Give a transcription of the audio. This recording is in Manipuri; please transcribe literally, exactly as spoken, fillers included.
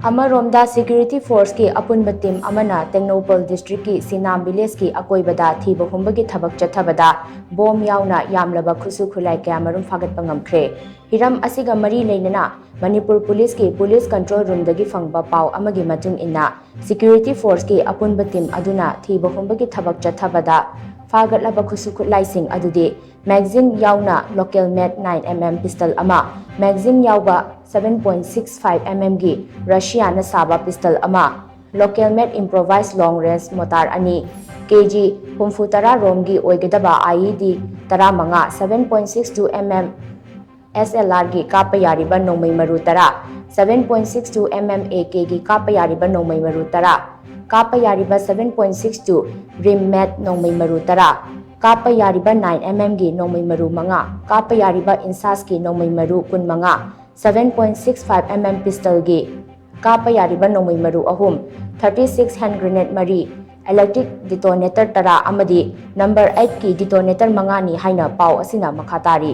ꯑꯃꯔꯣꯝꯗ, ꯁꯦꯀ꯭ꯌꯨꯔꯤꯇꯤ ꯐꯣꯔꯁꯀꯤ ꯑꯄꯨꯟꯕ ꯇꯤꯝ ꯑꯃꯅ ꯇꯦꯡꯅꯧꯄꯜ ꯗꯤꯁꯇ꯭ꯔꯤꯛꯀꯤ ꯁꯤꯅꯥꯝ ꯚꯤꯂꯦꯖꯀꯤ ꯑꯀꯣꯏꯕꯗ ꯊꯤꯕ ꯍꯨꯝꯕꯒꯤ ꯊꯕꯛ ꯆꯠꯊꯕꯗ ꯕꯣꯝ ꯌꯥꯎꯅ ꯌꯥꯝꯂꯕ ꯈꯨꯠꯁꯨ ꯈꯨꯠꯂꯥꯏ ꯀꯌꯥꯃꯔꯨꯝ ꯐꯥꯒꯠꯄ ꯉꯝꯈ꯭ꯔꯦ꯫ ꯍꯤꯔꯝ ꯑꯁꯤꯒ ꯃꯔꯤ ꯂꯩꯅꯅ ꯃꯅꯤꯄꯨꯔ ꯄꯨꯂꯤꯁꯀꯤ ꯄꯨꯂꯤꯁ ꯀꯟꯇ꯭ꯔꯣꯜ ꯔꯨꯝꯗꯒꯤ ꯐꯪꯕ ꯄꯥꯎ ꯑꯃꯒꯤ ꯃꯇꯨꯡ ꯏꯟꯅ, ꯁꯦꯀ꯭ꯌꯨꯔꯤꯇꯤ ꯐꯣꯔꯁꯀꯤ ꯑꯄꯨꯟꯕ ꯇꯤꯝ ꯑꯗꯨꯅ ꯊꯤꯕ ꯍꯨꯝꯕꯒꯤ ꯊꯕꯛ ꯆꯠꯊꯕꯗ ꯐꯥꯒꯠꯂꯕ ꯈꯨꯠꯁꯨ ꯈꯨꯠꯂꯥꯏꯁꯤꯡ ꯑꯗꯨꯗꯤ ꯃꯦꯒꯖꯤꯟ ꯌꯥꯎꯅ ꯂꯣꯀꯦꯜ ꯃꯦꯗ ꯅꯥꯏꯟ ꯑꯦꯝ ꯑꯦꯝ ꯄꯤꯁꯇꯜ ꯑꯃ, ꯃꯦꯒꯖꯤꯟ ꯌꯥꯎꯕ seven point six five M ꯑꯦꯝꯒꯤ ꯔꯁꯤꯌꯥꯅ ꯁꯥꯕ ꯄꯤꯁꯇꯜ ꯑꯃ, ꯂꯣꯀꯦꯜ ꯃꯦꯗ ꯏꯝꯄ꯭ꯔꯣꯚꯥꯏꯖ ꯂꯣꯡ ꯔꯦꯟꯖ ꯃꯣꯇꯥꯔ ꯑꯅꯤ, ꯀꯦ ꯖꯤ ꯍꯨꯝꯐꯨ ꯇꯔꯥ ꯔꯣꯝꯒꯤ ꯑꯣꯏꯒꯗꯕ ꯑꯥꯏ ꯏ ꯗꯤ ꯇꯔꯥꯃꯉꯥ, seven point six two M M S L ꯑꯥꯔꯒꯤ ꯀꯥꯞꯄ ꯌꯥꯔꯤꯕ ꯅꯣꯡꯃꯩ ꯃꯔꯨ ꯇꯔꯥ, seven point six two M M A ꯀꯦꯒꯤ ꯀꯥꯞꯄ ꯌꯥꯔꯤꯕ ꯅꯣꯡꯃꯩ ꯃꯔꯨ ꯇꯔꯥ, ꯀꯥꯞꯄ ꯌꯥꯔꯤꯕ ꯁꯚꯦꯟ ꯄꯣꯏꯟꯠ ꯁꯤꯛꯁ ꯇꯨ ꯔꯤꯝ ꯃꯦꯗ ꯅꯣꯡꯃꯩ ꯃꯔꯨ ꯇꯔꯥ, ꯀꯥꯞꯄ ꯌꯥꯔꯤꯕ ꯅꯥꯏꯟ ꯑꯦꯝ ꯑꯦꯝꯒꯤ ꯅꯣꯡꯃꯩ ꯃꯔꯨ ꯃꯉꯥ, ꯀꯥꯞꯄ ꯌꯥꯔꯤꯕ ꯏꯟꯁꯥꯁꯀꯤ ꯅꯣꯡꯃꯩ ꯃꯔꯨ ꯀꯨꯟꯃꯉꯥ, seven point six five M M ꯄꯤꯁꯇꯜꯒꯤ ꯀꯥꯞꯄ ꯌꯥꯔꯤꯕ ꯅꯣꯡꯃꯩ ꯃꯔꯨ ꯑꯍꯨꯝ, ꯊꯥꯔꯇꯤ ꯁꯤꯛꯁ ꯍꯦꯟ ꯒ꯭ꯔꯦꯅꯦꯗ ꯃꯔꯤ, ꯏꯂꯦꯛꯇ꯭ꯔꯤꯛ ꯗꯤꯇꯣꯅꯦꯇꯔ ꯇꯔꯥ ꯑꯃꯗꯤ ꯅꯝꯕꯔ ꯑꯩꯠꯀꯤ ꯗꯤꯇꯣꯅꯦꯇꯔ ꯃꯉꯥꯅꯤ ꯍꯥꯏꯅ ꯄꯥꯎ ꯑꯁꯤꯅ ꯃꯈꯥ ꯇꯥꯔꯤ꯫